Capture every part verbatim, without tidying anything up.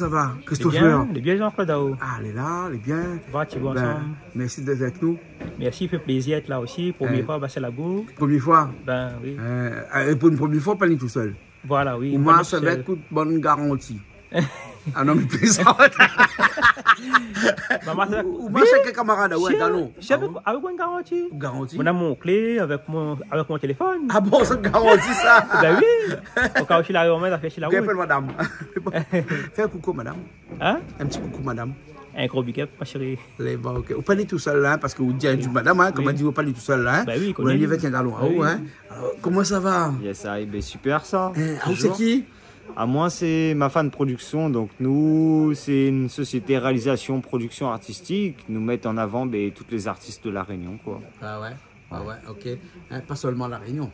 Sa va, Christopher ? Lé bien, lé bien, Jean-Claude, aou ? Ah, lé la, lé bien. Sa va, ti bon ? Bin, ansanm. Mèrsi d'èt avèk nou. Mèrsi, i fé plézir d'èt la osi. Promié foi, bin, sé la bout. Promié foi ? Bin, oui. É pou in promié foi, pa ni tousèl. Voilà, oui. Ou marsh avèk tout bann garanti. Ah non, mé plézant. Ou marsh avèk, oui, kamarad, ouais, galon. Sé avèk, avèk mon garanti. Garanti ? Mon, mon klé, avèk mon, avèk mon téléfone. Ah bon, sé garanti, sa ? Bin oui. Oka ou si la rout, la fé si la rout. Apèl madam. Fé in koukou, madam. Hein ? In ti koukou, madam. In gro big up, ma chérie. Lé bon, OK. Ou pa ni tousèl la, hein, parske ou di madam, hein, koman di, ou pa ni tousèl la, hein. Bin oui, ou la ni avèk in galon, ah oui, hein. Alor, koman sa va ? Yes, ah, bin, super, sa. Hein, ah, ou sé ki ? Ah, moin, sé Mafan Production. Donk, nou, sé in sosiété réalizasion, production artistique. Nou mèt an avan, bin, tout lé zartis de La Rényon, koi. Ah ouais. Ah ouais, OK. Hein, pa sèlman La Rényon.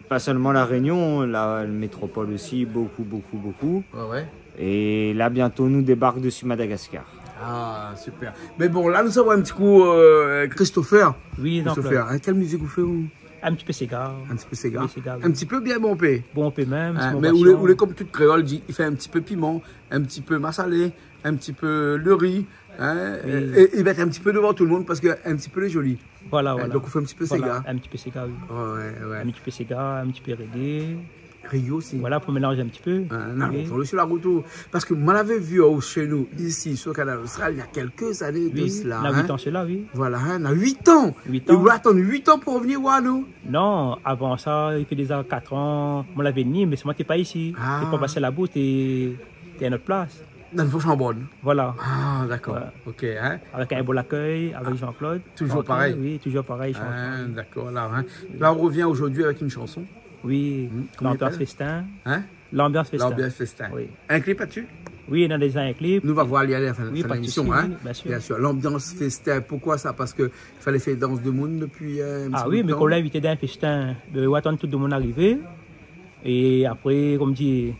Pa sèlman La Rényon, la, la métropol osi, bokou, bokou, bokou. Ouais, ouais. É la, bientôt, nou débark desi Madagascar. Ah, super. Mé bon, la, nou sava in ti kou, euh, Christopher. Oui, Christopher, hein, kèl mizik ou fé, ou ? In ti pé séga. In ti pé séga. Oui, séga, oui. In ti pé oubien bonpé ? Bonpé mèm, hein, mé ou lé, ou lé kom tout kréol, di, i fé in ti pé piman, in ti pé masalé, in ti pé lari, hein, é, é i mèt in ti pé dovan tout le monde parske in ti pé lé zoli. Voilà, hein, voilà. Donk, ou fé in ti pé séga. Voilà, in ti pé séga, oui. Ouais, ouais, ouais. In ti pé séga, in ti pé reggae. Reggae osi. Voilà, pou mélanzé in ti pé. Hein, non, oui. Ou lé si la rout, ou. Parske moin lavé vi aou shé nou, isi, sur Kanal Austral, néna kèlk zané de sela, hein. Oui, na uit an sela, oui. Voilà, hein, na uit an. Uit an. É ou la atann uit an pou revnir voir nou. Non, avan sa, i fé déza kat an, moin lavé ni, mé sé moin té pa isi. Ah. Té pa pasé la bout, té, té in not plas. Dan Foshanbòn. Voilà. Ah, dakor. Ouais. OK, hein. Avèk in bon akèy, avèk Jean-Claude. Toujour parèy. Oui, toujour parèy, Jean-Claude. Ah, dakor, la, hein. La, ou revien zordi avèk in shanson. Oui, Lanbians Festin. Hein ? Lanbians Festin. Lanbians Festin. Oui. In klip la dsi ? Oui, néna déza in klip. Nou va voir ali a la fin, fin de lémision, hein. Oui, pa de sousi, oui, bien sûr. Bien sûr. Lanbians Festin, poukoi sa ? Parske falé fé dans demoun dopi, euh, in ti bout de tan. Ah oui, mé kan ou lé invité dan in festin, bin, ou atann tout demoun arivé. É apré, kom di,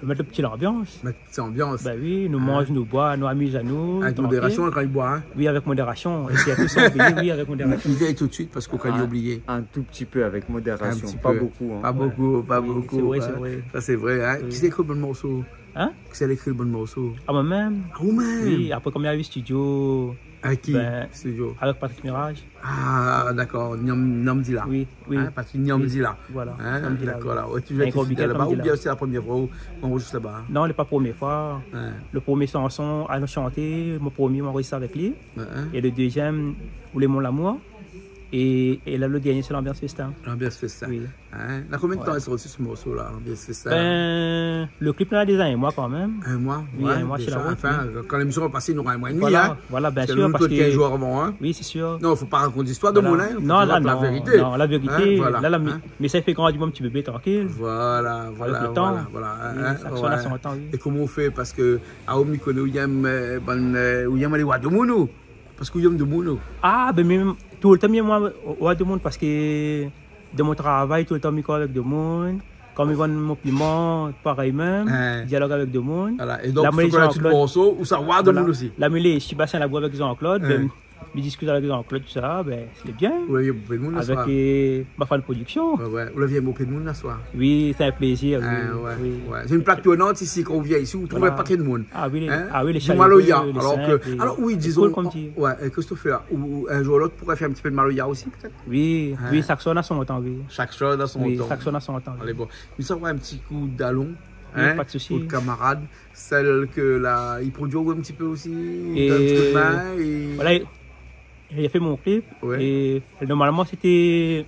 mèt lo ti lanbians. Mèt ti lanbians. Bin oui, nou manz, nou boi, nou amiz anou, trankil. Avèk modérasion, kan i boi, hein ? Oui, avèk modérasion. É sirtou san oublié, oui, avèk modérasion. Ou vèy tout de suit parske ou kay oublié. In tou ti pé avèk modérasion, pa bokou, hein. Pa bokou, pa bokou, hein. Oui, sé vré, sé vré. Sa sé vré, hein. Oui. Kisa i ékri bann morso ? Hein ? Kisa i ékri bann morso ? Ah, moin mèm. Ah, ou mèm ? Oui, apré, kom mi ariv studio, studio ? Avèk Patrick Mirage. Ah, dakor, Niam, Niamzila. Oui, oui. Hein, Patrick Niamzila. Oui, voilà, Niamzila, oui. Hein, dakor, la. Ouais, ou la toujour été laba, oubien sé la promié foi ou anrozistr laba, hein ? Non, lé pa promié foi. Ouais. Lo promié shanson, ah, nou shanté, mon promié, moin anrozistr avèk li. Ouais, hein. É lo dézièm, Ou lé mon lamour. É, é la, lo dernié, sé Lanbians Festin. Lanbians Festin. Oui. Hein ? Na konbien de tan li la sorti, se morso-la, Lanbians Festin ? Bin, lo klip la, déza in moi kan mèm. In moi ? Oui, in moi, sé la rout, oui. Anfin, kan lémision va pasé, nora in moi é dmi, hein. Voilà, bien sûr, parske nou, nou, parske quinze jours avan, hein. Oui, sé sir. Non, fo pa rakont listoir de moun, hein. Fo dir la vérité. Non, la vérité. Hein, voilà. La, la, mé, mé sa i fé grandi mon ti bébé trankil. Voilà, voilà, voilà. Avèk lo tan. Oui, sak shoz na son tan, oui. É koman ou fé ? Parske, ah, mi koné, ou yèm, euh, bann, euh, ou yèm alé oir demoun, ou ? Parske ou yèm demoun, ou ? Ah, bin, mi, toultan, mi yèm oir demoun parske dan mon travay, toultan, mi kor avèk demoun. Kan mi vann mon piman, parèy mèm, dialog avèk demoun. Voilà. É donk, la, mi lé Jean-Claude. Ou sa oir demoun osi. La, mi lé si Basin Labou avèk Jean-Claude, bin, mi diskit avèk Jean-Claude, tousa, bin, sé bien. Ou la vi bonpé demoun lo soir. Avèk, euh, Mafan Production. Ouais, ouais. Ou la vi bonpé demoun lo soir. Oui, sé in plézir, oui. Ah, ouais, oui. Sé in plak tournant isi, kan ou vien isi, ou trouv in pakèt demoun. Ah oui, lé, ah oui, lé shaléré, lé sinp, lé, alor ke, alor, oui, dizon, kom di. Ouais, euh, Christopher, ou, ou in zour ou lot, ou pouré fé in ti pé de maloya osi, pétèt ? Oui, oui, sak shoz na son tan, oui. Sak shoz na son tan. Oui, sak shoz na son tan, oui. Alé, bon. Mi sa oir in ti kou dalon, hein, pou lo kamarad, sèl ke la, li produi in ti pé osi, li donn in ti kou d'min, é voilà, li la fé mon klip, é normalman, sété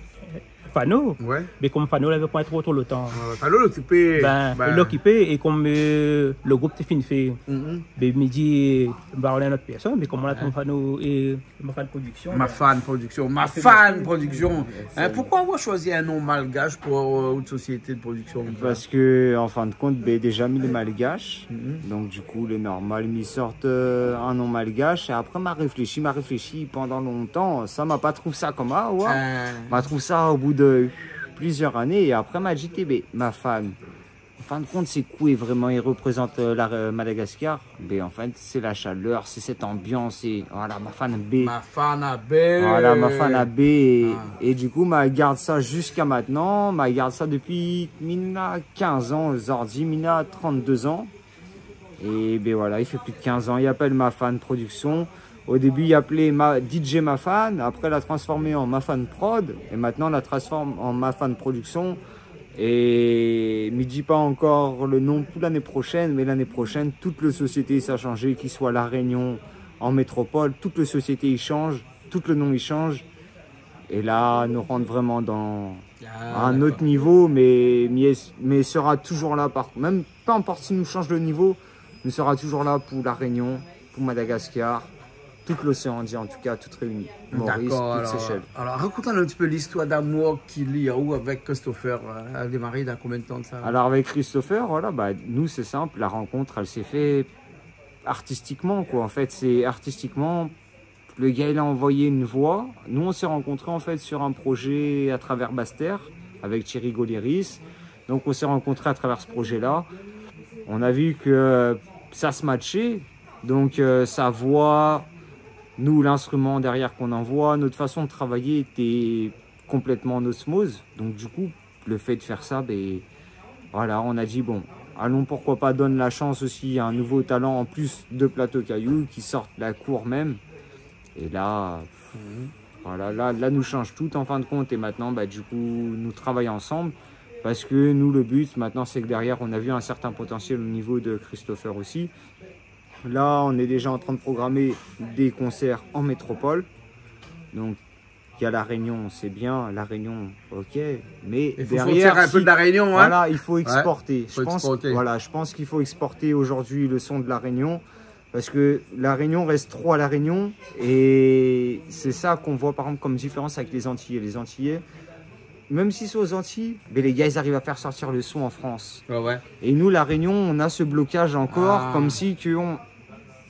Fano. Ouais. Mé kom Fano, lavé pa tro, tro lo tan. Ouais, ouais. Fano lé okipé. Bin, lé okipé, é kom, euh, lo group té fine fé, bin, mi di, bin, ou na in not pèrsone, mé kom ou la trouv Fano é Mafan Production, bin, Mafan Production, Mafan Production. Hein, poukoi avoir shoizi in non malgash pou, euh, out sosiété de production ? Parske, an fin de kont, bin, déza, mi lé malgash. Donk, du kou, lé normal mi sort, euh, in non malgash. É apré, ma réfléshi, ma réfléshi pandan lontan. Sa, ma pa trouv sa koman, ouais. Ma trouv sa o bout de plizièr ané. É apré, ma di, é bin, Mafan. An fin de kont, sé koué vréman i reprézant, euh, la, euh, Madagascar ? Bin, an fèt, sé la shalèr, sé sèt anbians, é voilà, Mafan Abé. Mafan Abé. Voilà, Mafan Abé. É, é du kou, ma gard sa ziska mintnan. Ma gard sa dopi mi na kinz an, zordi mi na trant-dé zan. É bin voilà, i fé plis de kinz an, i apèl Mafan Production. O début, i apèl Ma-, D J Mafan, apré, la transformé an Mafan Prod, é mintnan, la transform an Mafan Production. É mi di pa ankor le nom pou lané proshèn, mé lané proshèn, tout le sosiété sa shanjé, ki soi La Rényon, an métropol, tout le sosiété i shanj, tout le nom i shanj. É la, nou rant vréman dan Ah, in ot nivo, mé, mé, mé sera toujour la, par, mèm pa inport si nou shanj le nivo, nou sera toujour la pou La Rényon, pou Madagaskar, tout l'oséan Indien, an tou ka, tout réini. Moris, tout Séshèl. Dakor, alor, alor, rakont anou in ti pé listoir d'amour k'i lié aou avèk Christopher, euh, la démaré dan konbien d'tan de sa ? Alor, avèk Christopher, voilà, ba, nou, sé sinp, la rankont, èl sé fé artistikman, koi. An fèt, sé artistikman, le gars, il a envoyé une voix. Nous, on s'est rencontrés, en fait, sur un projet à travers Basse-Terre, avec Thierry Gauliéris. Donc, on s'est rencontrés à travers ce projet-là. On a vu que, euh, ça se matchait. Donc, euh, sa voix, nous, l'instrument derrière qu'on envoie, notre façon de travailler était complètement en osmose. Donc, du coup, le fait de faire ça, ben, voilà, on a dit, bon, allons, pourquoi pas, donne la chance aussi à un nouveau talent en plus de Plateau Cailloux qui sort la cour même. Et là, voilà, là, là, nous change tout en fin de compte. Et maintenant, bah, du coup, nous travaillons ensemble parce que nous, le but maintenant, c'est que derrière, on a vu un certain potentiel au niveau de Christopher aussi. Là, on est déjà en train de programmer des concerts en métropole. Donc, il y a La Réunion, c'est bien, La Réunion, ok, mais il faut derrière, sortir un peu de La Réunion, hein. Voilà, il faut exporter. Ouais, faut exporter. Je pense, voilà, je pense qu'il faut exporter aujourd'hui le son de La Réunion, parce que La Réunion reste trop à La Réunion, et c'est ça qu'on voit par exemple comme différence avec les Antillais. Les Antillais, même s'ils sont aux Antilles, mais les gars, ils arrivent à faire sortir le son en France. Ouais, ouais. Et nous, La Réunion, on a ce blocage encore, comme si que on,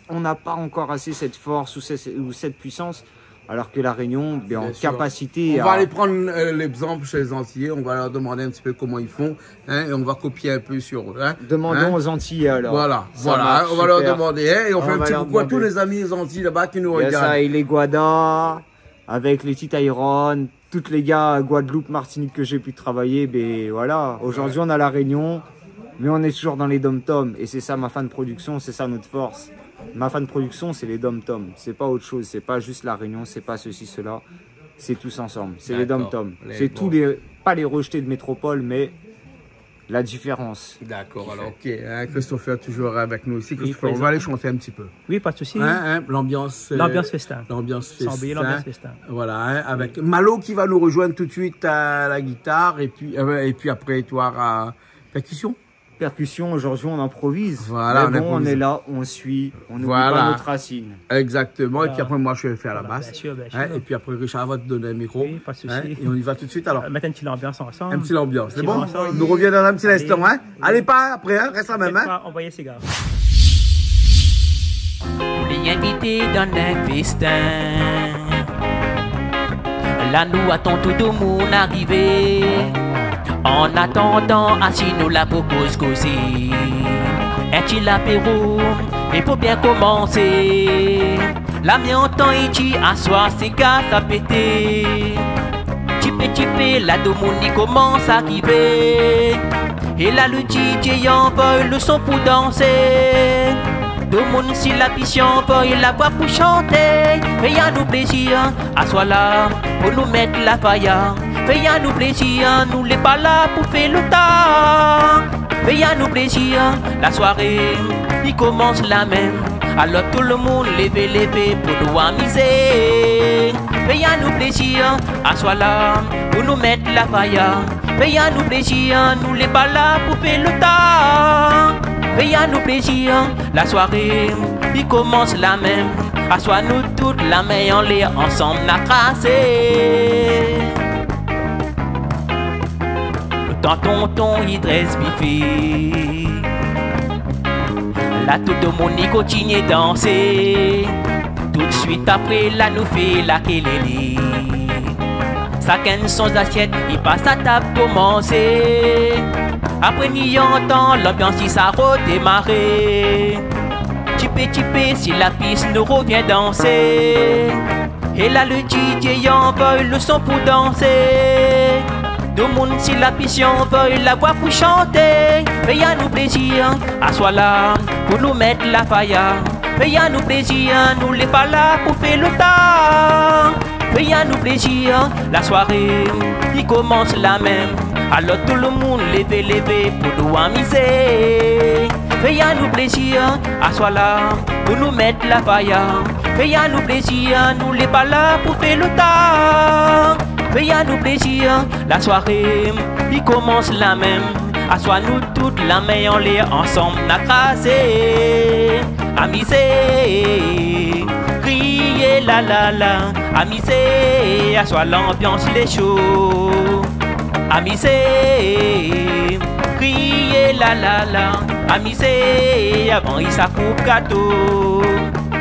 on n'a pas encore assez cette force ou cette, ou cette puissance, alors que La Réunion, ben, en capacité à... Bien sûr. On va aller prendre, euh, l'exemple chez les Antillais, on va leur demander un petit peu comment ils font, hein, et on va copier un peu sur eux, hein. Demandons aux Antillais, alors. Voilà, voilà, hein, on va leur demander, hein, et on fait un petit coucou à tous les amis des Antilles là-bas qui nous regardent. Yes, les Guada, avec les Tita Iron, tous les gars, Guadeloupe, Martinique que j'ai pu travailler, ben voilà. Aujourd'hui, on a La Réunion, mais on est toujours dans les dom-toms. Et c'est ça, Mafan Production, c'est ça notre force. Mafan Production, c'est les dom-toms. C'est pas autre chose. C'est pas juste La Réunion, c'est pas ceci, cela. C'est tous ensemble. C'est les dom-toms. D'accord. C'est tous les, pas les rejetés de métropole, mais la différence qui fait. D'accord, alors, ok, hein, Christopher, toujours avec nous ici. Oui, présent. Christopher, on va aller chanter un petit peu. Oui, pas de souci. Hein, hein, l'ambiance, euh, l'ambiance festin. L'ambiance festin. Sans oublier l'ambiance festin. Voilà, hein, avec Malo qui va nous rejoindre tout de suite à la guitare et puis, euh, et puis après, toi, à percussion. Percussion, aujourd'hui, on improvise. Voilà, on improvise. Mais bon, on est là, on suit, on n'oublie pas notre racine. Voilà. Exactement. Et puis après, moi, je vais faire la basse. Bien sûr, bien sûr. Hein, et puis après, Richard va te donner un micro. Oui, pas de souci. Hein, et on y va tout de suite, alors. Euh, mettre une petite ambiance ensemble. Une petite ambiance. Une petite ambiance. C'est bon ? Nous reviens dans un petit instant, hein ? Allez. Allez, pas après, hein ? Reste là même, hein ? Faites pas envoyer ces gars. Ou lé invité dan in festin. La nou atann tout domoun arivé. An atandan, asi nou la pou koz kozé. In ti lapéro, é pou bien komansé. La mi antann i di aswar sé gaz sa pété. Tipé tipé la domoun i komans arivé. É la le DJ i anvoy le son pou dansé. Domoun si la pis i anvoy la vwa pou shanté. Fé anou plézir, aswar la, pou nou mèt la faya. Fé anou plézir, nou lé pa la pou fé le tan. Fé anou plézir, la swaré i komans la mèm. Alor tout le moun lévé, lévé pou nou amizé. Fé anou plézir, aswar la, pou nou mèt la faya. Fé anou plézir, nou lé pa la pou fé le tan. Fé anou plézir, la swaré i komans la mèm. Aswar nou tout la min anlèr, ansanm na trasé. Le tan tonton i drès bifé. La tout domoun i kontinié dansé. Tout suit apré la nou fé la kélélé. Shakinn son zasyèt, i pas a tab komansé. Apré ni antann lanbians i sa rodémaré. Tipé tipé si la pis nou rovien dansé. É la le DJ i anvoy le son pou dansé. Domoun si la pis i anvoy la vwa pou shanté. Fé anou plézir, aswar la, pou nou mèt la faya. Fé anou plézir, nou lé pa la pou fé lo tan. Fé anou plézir, la soiré i komans la mèm. Alor tout lo moun lévé, lévé pou nou amizé. Fé anou plézir, aswar la, pou nou mèt la faya. Fé anou plézir, nou lé pa la pou fé lo tan. Fé anou plézir, la soiré i komans la mèm. Aswar nou tout la min anlèr, ansanm na krasé. Amizé, kriyé la la la. Amizé, aswar lanbians lé sho. Amizé, kriyé la la la. Amizé, avan i sa koup gato.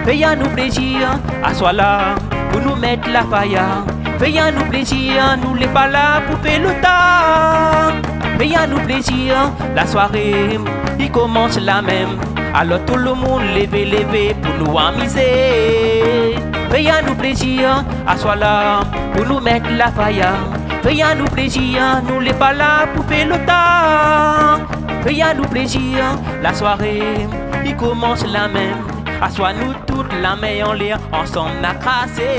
Fé anou plézir, aswar la, pou nou mèt la faya. Fé anou plézir, nou lé pa la pou fé lo tan. Fé anou plézir, la soiré i komans la mèm. Alor tout lo moun lévé, lévé pou nou amizé. Fé anou plézir, aswar la, pou nou mèt la faya. Fé anou plézir, nou lé pa la pou fé lo tan. Fé anou plézir, la soiré i komans la mèm. Aswar nou tout la min anlèr, ansanm na krasé.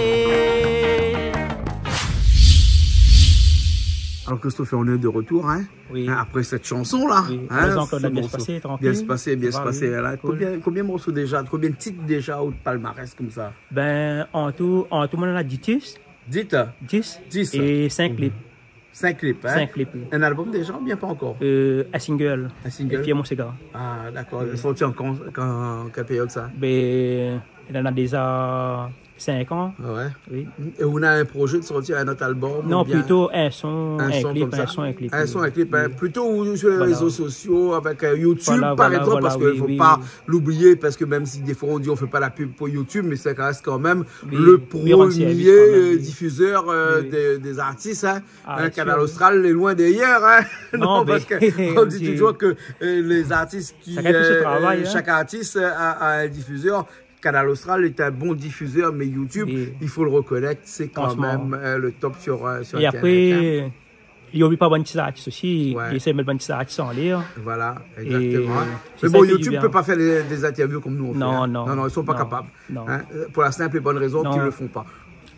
Alors, Christopher, on est de retour, hein ? Oui. Hein, après cette chanson-là, oui, hein, après Jean-Claude, ce morceau. Bien se passer, tranquille. Bien se passer, bien se passer, là. Cool. Combien, combien de morceaux déjà, combien de titres déjà au palmarès comme ça ? Ben, an tou, an tou, moin néna dis tis. Dis ? Dis. Dis. É sink clip. Sink clip, hein ? Sink clip, oui. Un album déjà ou bien pas encore ? Euh, un single. Un single ? Fier mon séga. Ah, d'accord. Oui. Sorti en quand, quand, quelle période ça ? Ben, néna déza sink an. Ah ouais ? Oui. Et ou néna un projet de sortir un autre album ou bien ? Non, plito in son, in clip, in son, in clip. Un son, un clip, hein. Oui. Plito ou sur les réseaux sociaux, avec, euh, YouTube, par exemple, parce que faut pas l'oublier, parce que même si des fois on dit on fait pas la pub pour YouTube, mais ça reste quand même le premier, euh, diffuseur, euh, des, des artistes, hein. Voilà, voilà, voilà, oui, oui. Bien sûr. Hein, Kanal Austral lé loin dèryèr, hein. Non, mais parce que on dit toujours que, euh, les artistes qui, euh, chaque artiste a, a un diffuseur. Kanal Austral est un bon diffuseur, mais YouTube, il faut le reconnaître, c'est quand même, euh, le top sur, euh, sur Internet, hein. Franchement. Et après, i oubli pa bann ti artis osi, i éséy mèt bann ti artis anlèr. Voilà, exactement. É sé sa ki fé du bien. Mais bon, YouTube peut pas faire des, des interviews comme nous on fait, hein. Non, non, non, ils sont pas capables. Non. Hein, euh, pour la simple et bonne raison qu'ils le font pas. Non.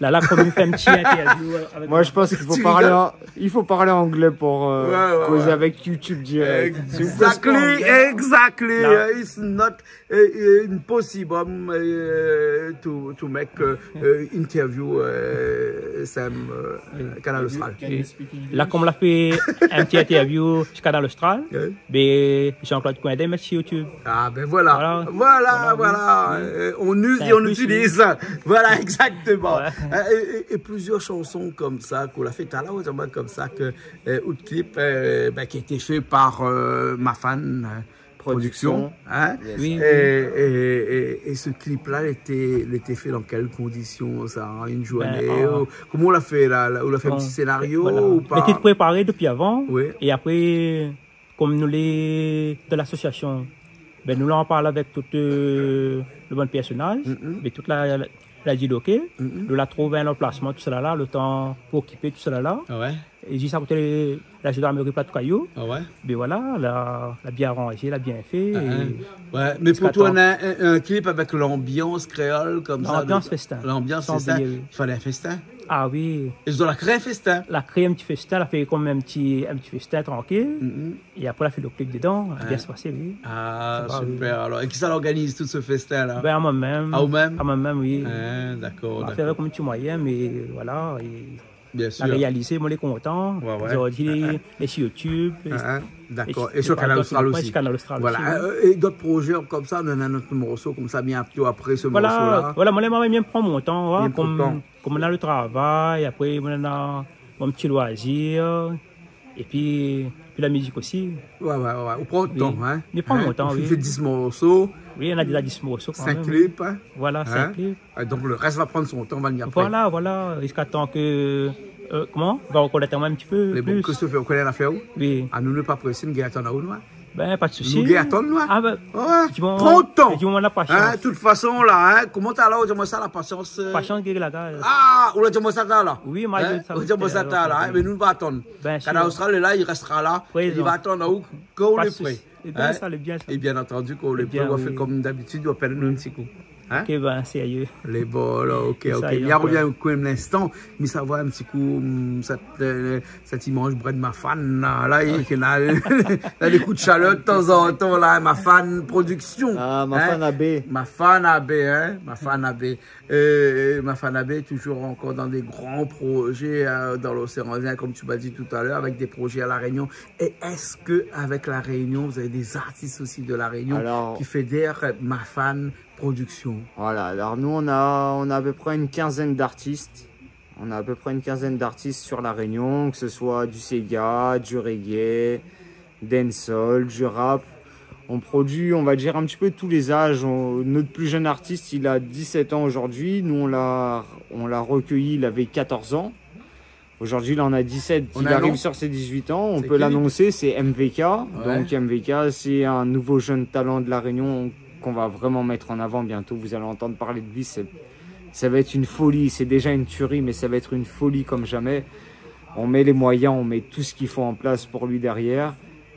Là, là, comme il fait un petit interview avec... Moi, je pense qu'il faut parler en, il faut parler anglais pour, euh, causer avec YouTube direct. Ouais, ouais, ouais. Si vous pensez pas anglais. Exactly, exactly. Là. Uh, it's not, uh, uh, impossible, uh, to, to make, uh, uh, interview, uh, Sam, uh, Kanal Austral. Can you speak English? Là, comme on a fait un petit interview sur Kanal Austral, ben, Jean-Claude Coindin, merci YouTube. Ah, ben voilà. Voilà, voilà. Euh, on use et on utilise. C'est un plus, oui. Voilà, exactement. Ouais. Euh, et, et, et plusieurs chansons comme ça, qu'on a fait tout à l'heure, comme ça, que, euh, out clip, euh, ben, qui a été fait par, euh, Mafan, hein, Production, hein. Yes. Oui, oui. Et, et, et, et ce clip-là, il était, il était fait dans quelles conditions, ça, hein, une journée, ou, comment on l'a fait, là, là, on a fait un petit scénario ou pas ? Ben, euh, bon, voilà. Lété préparé dopi avan. Oui. É apré, kom nou lé dan lasosiasion, ben, nou la anparl avèk tout, euh, le bann pèrsonaz, ben, tout la, la, la di OK, nou la trouv in anplasman, tousala la, le tan pou okipé tousala la. Ah ouais. É zis akoté la zone de la mairie Plateau Caillou. Ah ouais. Ben voilà, la, la bien aranzé, la bien fé. Ah, hein. Ouais, mais pour toi, un, un, un clip avec l'ambiance créole comme ça, l'ambiance festin. L'ambiance festin, il fallait un festin. Ah oui. Ils ont la créé un festin. La créé un petit festin, la fé kom in ti, in ti festin trankil. É apré, la fé le clip dedan, la bien pasé, oui. Ah, super. Alors, et qui ça organise tout ce festin-là ? Ben, amoin mèm. Ah, ou mèm ? Amoin mèm, oui. Ah, d'accord, d'accord. La fé avèk mon ti moiyin, mé voilà, é la réalizé, moin lé kontan. Ouais, ouais. Zordi, lé sur YouTube, lé sur Kanal Austral osi. Voilà. Euh, et d'autres projets comme ça, nou néna in ot morso konmsa, bien apré, apré ce morceau-là. Voilà, moin, moin, moin, mi pran mon tan, kom, kom moin néna le travay, apré, moin néna mon ti loizir, épi, épi la mizik osi. Ouais, ouais, ouais. Ou pran out tan, hein. Mi pran mon tan, oui. Ou fé dis morso. Oui, néna déza dis morso kan mèm. Sink clip, hein. Voilà, sink clip. Euh, donc le reste va prendre son temps, va ni apré. Voilà, voilà, ziska tan ke, euh, koman ? Va rekonèt amoin in ti pé plis. Mé bon, Christopher, ou koné lafèr, ou ? Oui. Ah, nou, nou lé pa présé, nou gingn atann aou, nou, hein. Ben, pa de sousi. Nou gingn atann, nou, hein. Ah, ben, ouais. Pran out tan. Di moman, di moman, la pasians. Hein, tout fason, la, hein, koman ou lé la, ou di amoin sa, la pasians, euh. Pasians gingn lagaz. Ah, ou la di amoin sa, la. Oui, moin la di sa. Ou la di amoin sa, la, hein, mé nou, nou va atann. Bien sûr. Kanal Austral lé la, li rèstra la. Présent. Li va atann aou, kan ou lé pré. Pa de sousi. Lé bien sa, lé bien sa. É bien antandi, kan lé bien, ou fé konm dabitid, ou apèl anou in ti kou. Hein ? Ok, ben, sérié. Lé bon, la, ok, ok. Sa i revien in kou, in instan, mi sa voir in ti kou, hmm, sèt, euh, sèt imaz, brèd Mafane, la, la, i, ki na, na dé kou d'shalot tanzantan, la, Mafane Production. Ah, Mafane, hein ? Mafane A B, hein, Mafane A B. Euh, Mafane A B, toujours encore dans des grands projets, euh, dans l'océan Indien, comme tu m'as dit tout à l'heure, avec des projets à La Réunion. Et est-ce que, avec La Réunion, vous avez des artistes aussi de La Réunion qui fédèrent Mafane Production ? Alors, voilà, alors nous, on a, on a à peu près une quinzaine d'artistes. On a à peu près une quinzaine d'artistes sur La Réunion, que ce soit du séga, du reggae, dancehall, du rap. On produit, on va dire, un petit peu tous les âges. On, notre plus jeune artiste, il a dix-sept ans aujourd'hui. Nous, on l'a, on l'a recueilli, il avait quatorze ans. Aujourd'hui, il en a dix-sept. Il arrive sur ses dix-huit ans. On peut l'annoncer, c'est M V K. Donc, M V K, c'est un nouveau jeune talent de La Réunion qu'on va vraiment mettre en avant bientôt. Vous allez entendre parler de lui. C'est, ça va être une folie. C'est déjà une tuerie, mais ça va être une folie comme jamais. On met les moyens, on met tout ce qu'il faut en place pour lui derrière.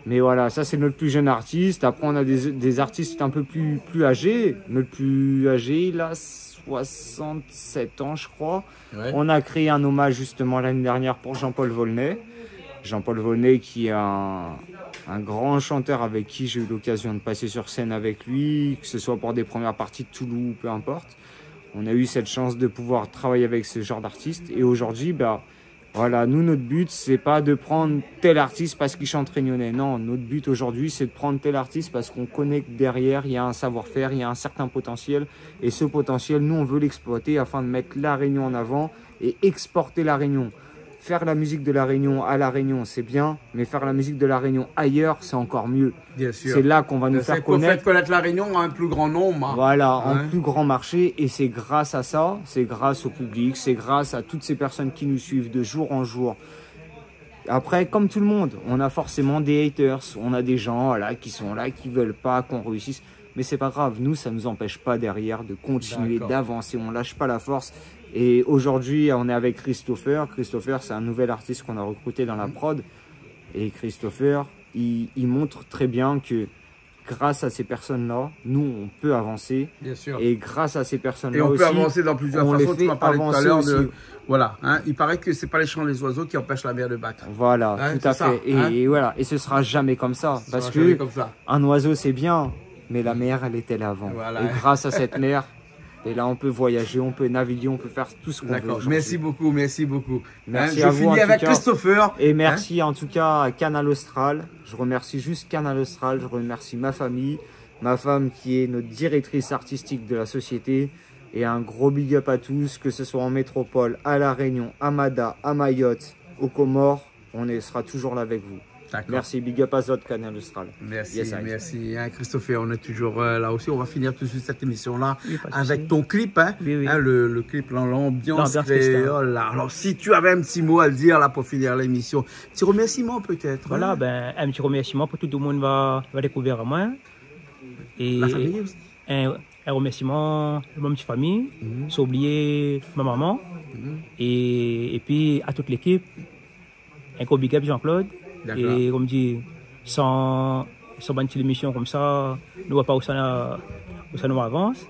Mais voilà, ça, c'est notre plus jeune artiste. Après, on a des, des artistes un peu plus, plus âgés. Notre plus âgé, il a soixante-sept ans, je crois. Ouais. On a créé un hommage, justement, l'année dernière pour Jean-Paul Volnay. Jean-Paul Volnay, qui est un, un grand chanteur avec qui j'ai eu l'occasion de passer sur scène avec lui, que ce soit pour des premières parties de Toulouse, peu importe. On a eu cette chance de pouvoir travailler avec ce genre d'artiste. Et aujourd'hui, bah, voilà, nous, notre but, c'est pas de prendre tel artiste parce qu'il chante réunionnais. Non, notre but aujourd'hui, c'est de prendre tel artiste parce qu'on connaît que derrière, il y a un savoir-faire, il y a un certain potentiel. Et ce potentiel, nous, on veut l'exploiter afin de mettre La Réunion en avant et exporter La Réunion. Faire la musique de La Réunion à La Réunion, c'est bien, mais faire la musique de La Réunion ailleurs, c'est encore mieux. Bien sûr. C'est là qu'on va nous faire connaître. C'est pour faire connaître La Réunion à un plus grand nombre, hein. Voilà, en plus grand marché. Et c'est grâce à ça, c'est grâce au public, c'est grâce à toutes ces personnes qui nous suivent de jour en jour. Après, comme tout le monde, on a forcément des haters, on a des gens, voilà, qui sont là, qui veulent pas qu'on réussisse. Mais c'est pas grave, nous, ça nous empêche pas derrière de continuer, d'accord, d'avancer, on lâche pas la force. Et aujourd'hui, on est avec Christopher. Christopher, c'est un nouvel artiste qu'on a recruté dans la prod. Et Christopher, il, il montre très bien que grâce à ces personnes-là, nous, on peut avancer. Bien sûr. Et grâce à ces personnes-là aussi, on les fait avancer aussi. Et on peut avancer dans plusieurs façons. Tu m'as parlé tout à l'heure de, voilà, hein, il paraît que c'est pas les chants des oiseaux qui empêchent la mer de battre. Voilà, tout à fait. Hein, c'est ça, hein ? Et, et voilà. Et ce sera jamais comme ça. Ce sera jamais comme ça. Parce que un oiseau, c'est bien, mais la mer, elle était là avant. Voilà. Et grâce à cette mer, et là, on peut voyager, on peut naviguer, on peut faire tout ce qu'on veut aujourd'hui. D'accord. Merci beaucoup, merci beaucoup. Merci à vous, en tout cas. Hein, je finis avec Christopher. Hein ? Et merci, en tout cas, à Kanal Austral. Je remercie juste Kanal Austral. Je remercie ma famille, ma femme qui est notre directrice artistique de la société. Et un gros big up à tous, que ce soit en métropole, à La Réunion, à Mada, à Mayotte, aux Comores. On est, sera toujours là avec vous. D'accord. Merci, big up à zot, Kanal Austral. Merci, merci, hein, Christopher, on est toujours, euh, là aussi. On va finir tout de suite cette émission-là avec ton clip, hein. Oui, pas de souci. Oui, oui. Hein, le, le clip, l'am-, l'ambiance créole, là. L'ambiance festive. Alors, si tu avais un petit mot à dire, là, pour finir l'émission, petit remerciement, peut-être, hein. Voilà, ben, un petit remerciement pour tout le monde va, va découvrir moi. Et la famille aussi. Un, un remerciement à mon petite famille, sans oublier ma maman, et, et puis à toute l'équipe. Un gros big up, Jean-Claude. D'accord. É konm di, san, san bann ti lémisyon konmsa, nou va pa ousa, ousa nou avans.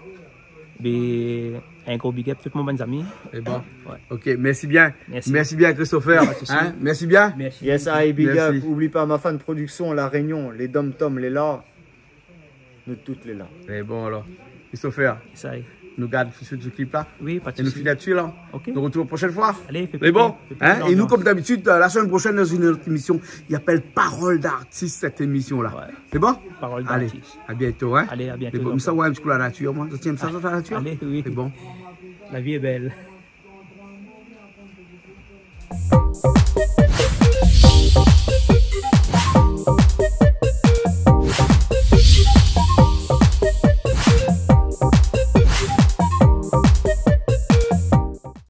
Mé in gro big up tout mon bann zami. É bon. Ouais. Ok, mèrsi bien. Mèrsi. Mèrsi bien, Christopher. Pa de sousi. Hein, mèrsi bien. Mèrsi. Yes, I, big up. Mèrsi. Oubli pa, Mafane Production, La Réunion, lé dom-tom lé la. Nou tout lé la. É bon, alor, Christopher, nou gard sou, sou klip la. Oui, pa de sousi. É nou fini la-dsi la. Ok. Nou artrouv la proshèn foi. Alé, fé plézir. Lé bon, fé plézir. Hein ? É nou, konm dabitid, la semèn proshèn, dan in ot émisyon, i apèl Parole d'artiste, sèt émisyon la. Ouais. Lé bon ? Parole d'artiste. Alé, à bientôt, hein ? Alé, à bientôt. Lé bon, sa, ouais, in ti kou la natir, moin. Ou tienm sa, la natir ? Alé, oui. Lé bon. La vi lé bèl.